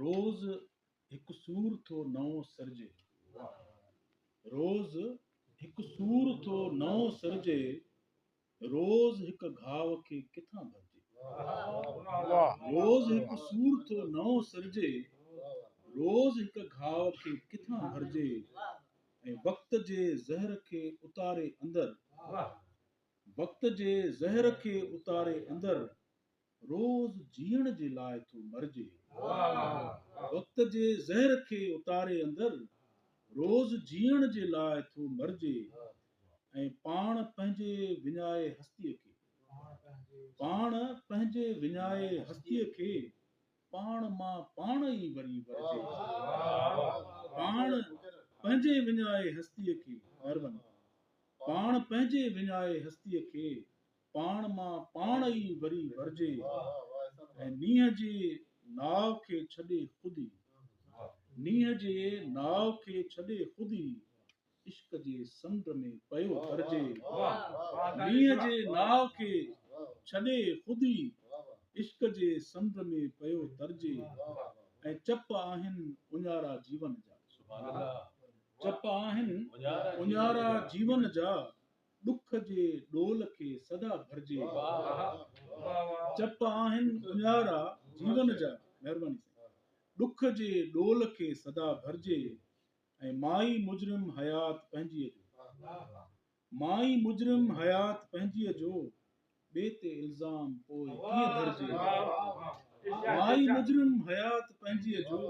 روز هڪ سور ٿو نئون سرجي. روز هڪ سور ٿو نئون سرجي، روز هڪ گهاء کي ڪٿان ڀرجي. روز هڪ سور ٿو نئون سرجي، روز هڪ گهاء کي ڪٿان ڀرجي. ۽ وقت جي زهر کي اتاري اندر، وقت جي زهر کي اتاري اندر، روز جيئڻ جي لاء ٿو مرجي. وقت جي زهر کي اتاري اندر، روز جيئڻ جي لاء ٿو مرجي. ۽ پاڻ پنهنجي وڃائي هستيء کي، پاڻ پنهنجي وڃائي هستيء کي، پاڻ مان پاڻ ئي وري ورجي. پاڻ پنهنجي وڃائي هستيء کي، مهرباني. پاڻ پنهنجي وڃائي هستيء کي، پاڻ مان پاڻ ئي وري ورجي ۽ نينهن جي ناء کي ڇڏي خود ئي نينهن جي ناء کي ڇڏي خود ئي عشق جي سمنڊ ۾ پيو ترجي نينهن جي ناء کي ڇڏي خود ئي عشق جي سمنڊ ۾ پيو ترجي ۽ چپ آهن اڃارا جيون جا چپ آهن اڃارا جيون جا ڏک جي ڏول کي سدا ڀرجي. چپ آهن اڃارا جيون جا مهرباني سائين ڏک جي ڏول کي سدا ڀرجي ۽ مان ئي مجرم حيات پنهنجيء جو مان ئي مجرم حيات پنهنجيء جو ٻئي تي الزام پوء ڪيئن ڌرجي مان ئي مجرم حيات پنهنجيء جو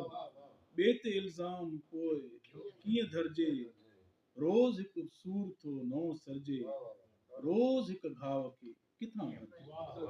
ٻئي تي الزام پوء ڪيئن ڌرجي روز هڪ سور ٿو نئون سرجي، روز هڪ گهاء کي ڪٿان ڀرجي.